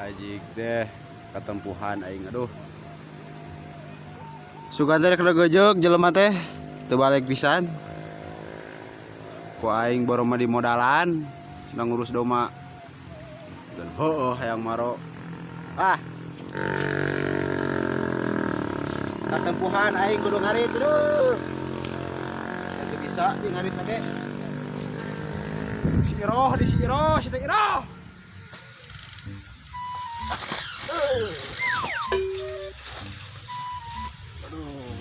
Ajik deh katempuhan aing, aduh. Sugan teh rek gejeuk jelema teh teu balik pisan. Ku aing boro mah di modalan, sedang ngurus doma. Dan heueuh hayang maro. Ah. Katempuhan aing kudu ngarit, aduh. Teu bisa di ngarit ge. Si Iroh di si Iroh, si teh Iroh. Aduh.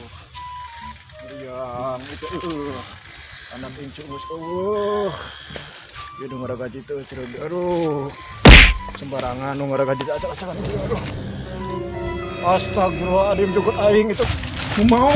Meriang itu anak incu geus eueuh. Ieu nu ngaragaji teh cereg, aduh. Sembarangan nu ngaragaji teh acak-acakan ieu, aduh. Astagfirullahaladzim, jukut aing itu mau.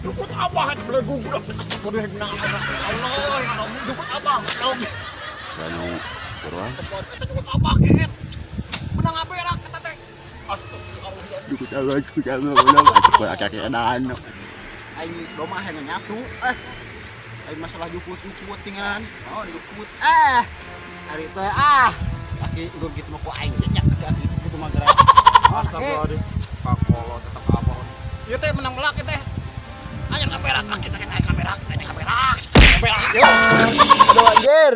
Jukut abah itu belagu budak, astagfirullahaladzim, Allah ya Allah, jukut abah Allah. Sanu buruan. Eta jukut abah keet. Menang aberak eta teh. Astagfirullah. Jukut abah, jukut abah, ulah atuh aki-aki edan. Aing doma hayang nyatu eh. Aing masalah jukut-jukut tinggalan. Oh, jukut eh. Ari teh ah. Aki gua gitu mah ku aing jejak aki-aki gitu mah gerak. Astagfirullahaladzim. Kakolot tetep abah. Ieu teh menang melak ieu teh. Anyar kaberak, aki teh anyar kaberak, anyar kaberak, kaberak. Aduh anjir.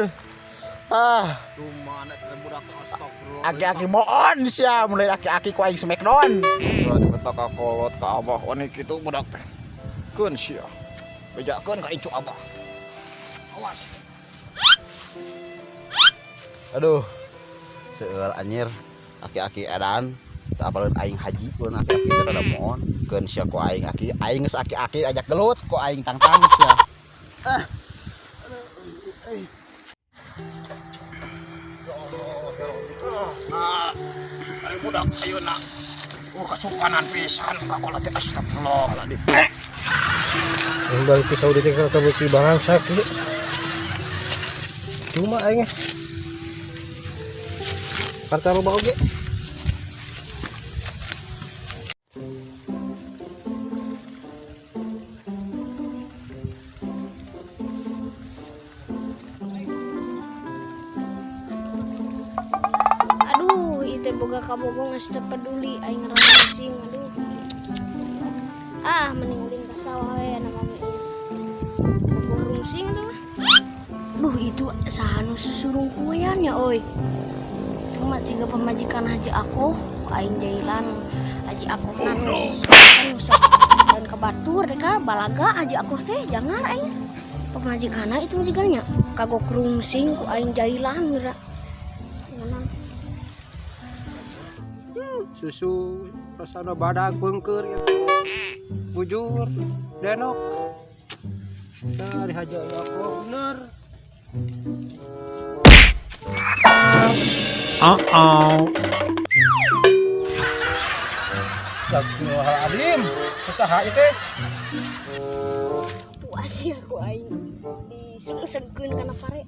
Ah, Dumana teh budak teh, astagfirullah. Aki-aki moon sia, mulai aki-aki ku aing smackdown. Astagfirullahaladzim, eta kakolot ka abah wani kitu budak teh. Keun sia. Bejakeun ka incu abah. Awas. Aduh. Seueul anjir. Aki-aki edan. Teu apaleun aing haji pun aki-aki teh rada moon. Keun sia ku aing aki, aing geus aki-aki ajak gelut ku aing tangtang sia. Ah. Nah, ari budak ayeuna. Oh, kasupanan pisan kakolot teh, astagfirullahaladzim. Yang balik ke Saudi teh kabeuki bangsa kieu. Cuma aing. Harta loba oge. Aduh, ieu teh boga kabogoh geus teu peduli aing rungsing, aduh. Ah, mending ulin ka sawah we na Mami Is. Bogoh rungsing tuh. Duh, itu saha nu susurung kuean ya oi. Cuma jiga pamajikan haji aku, aing jailan haji aku nu sok dan ka batur deh ka balaga haji aku teh jangar aing. Pamajikanna itu majikannya kagok rungsing ku aing jailan geura. Susu rasana badag beungkeur gitu. Bujur denok. Dari haji aku bener. Uh-oh. Astagfirullahaladzim. Usaha ieu teh. Puas ya ku aing disungsegkeun kana pare.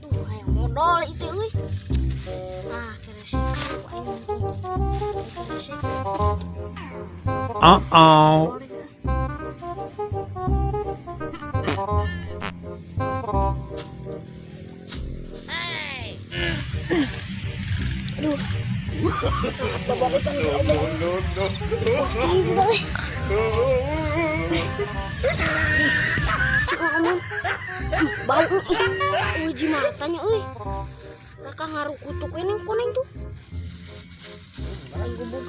Duh, hayang modal itu euy. Ah, keresek ku aing. Keresek. Uh-oh. Aduh. Bapak itu cai budak euy. Cik aman. Bau ih. Uji matanya euy. Kakak ngaruh kutuk ini kuning tuh. Aing gubuk.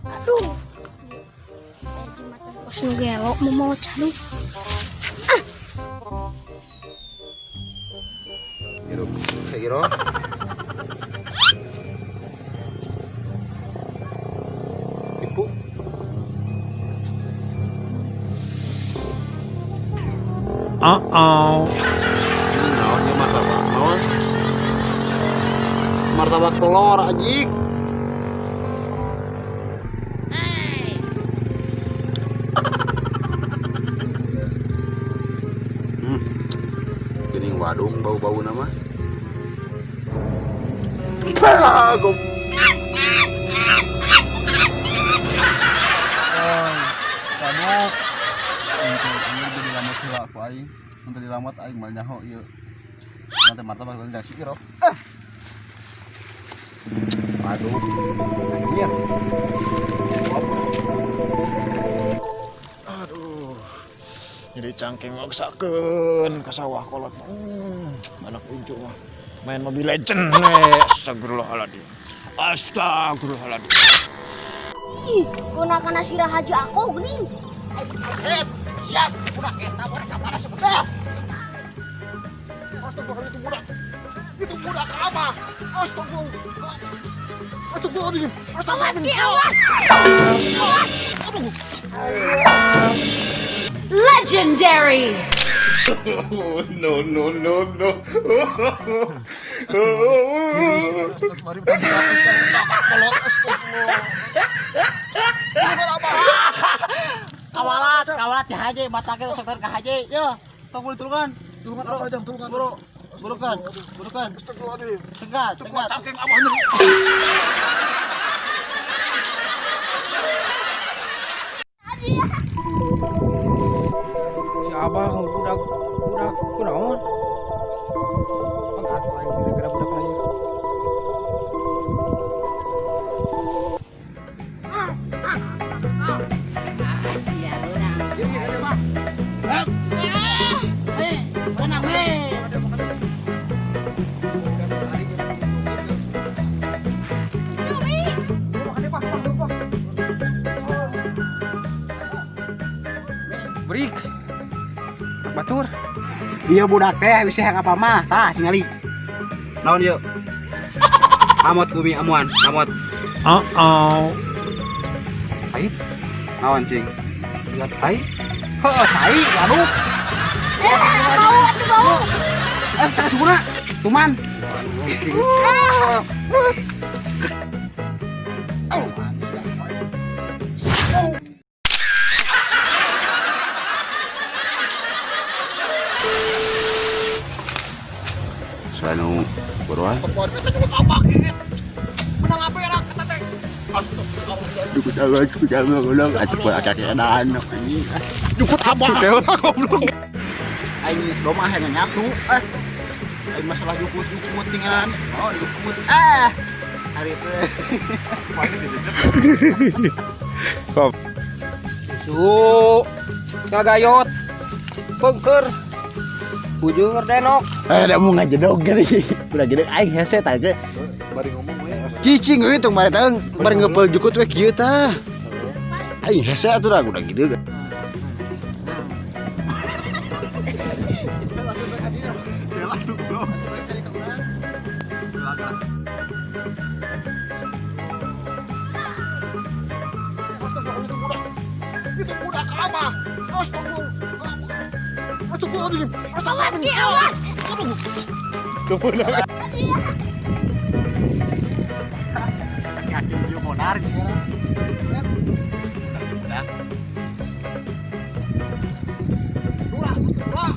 Aduh. Jimatan kos nu gelo mau mau cadu. Hirup Iroh. Ibu. Uh-oh. Naon ieu Martabak telur anjing. Geuning wadung bau-bau nama. Paduk. Untuk jadi dilamot heula ku aing. Untuk dilamot aing mah nyaho ieu. Nanti martabak telur dasi kira. Waduh. Anjir. Aduh. Jadi cangking maksakeun ka sawah kolot. Anak incu mah main Mobile Legend nih. Astagfirullahaladzim. Astagfirullahaladzim. Ih, kuna kana sirah haji aku geuning. Siap, budak eta budak ka mana sebetulnya? Astagfirullah itu budak. Itu budak apa? Astagfirullah. Astagfirullahaladzim. Astagfirullahaladzim. Aduh. Legendary! No no no no. Kawalat, kawalat ka haji, mata ke sok ka haji. Yo, tong boleh tulungan. Tulungan apa jang? Tulungan. Buru. Burukan, burukan. Astagfirullahaladzim. Cegat, cegat. Cangking abahnya. Si abah budak budak kunaon? Pangkat lain gara-gara budak lain. Break. Batur. Iya budak teh bisa yang apa mah? Tah tingali. Naon yeuh? Amot kumi amuan, amot. Uh-oh. Ai. Naon cing? Lihat tai. Heuh, tai, waduh. Bau atuh bau. Cak suguna. Tuman. Selain nu buruan. Jukut abah, jukut abah, goblok. Atuh aki-aki edan anjing. Jukut abah. Goblok. Aing domah hayang nyatu. Aing masalah jukut-jukut tinggalan. Oh, jukut. Hari itu. Su. Ngagayot. Pengker. Ujung denok. Da mau ngajedog geuning. Udah gede aing hese tah ge. Bari ngomong we. Cicing we tong bari tah bari ngeupeul jukut we kieu tah. Aing hese atuh da udah gede. Itu budak apa? Astagfirullah. Astagfirullahaladzim. Astagfirullahaladzim. Aduh. Aki-aki ieu modar gitu. Budak. Surah, surah.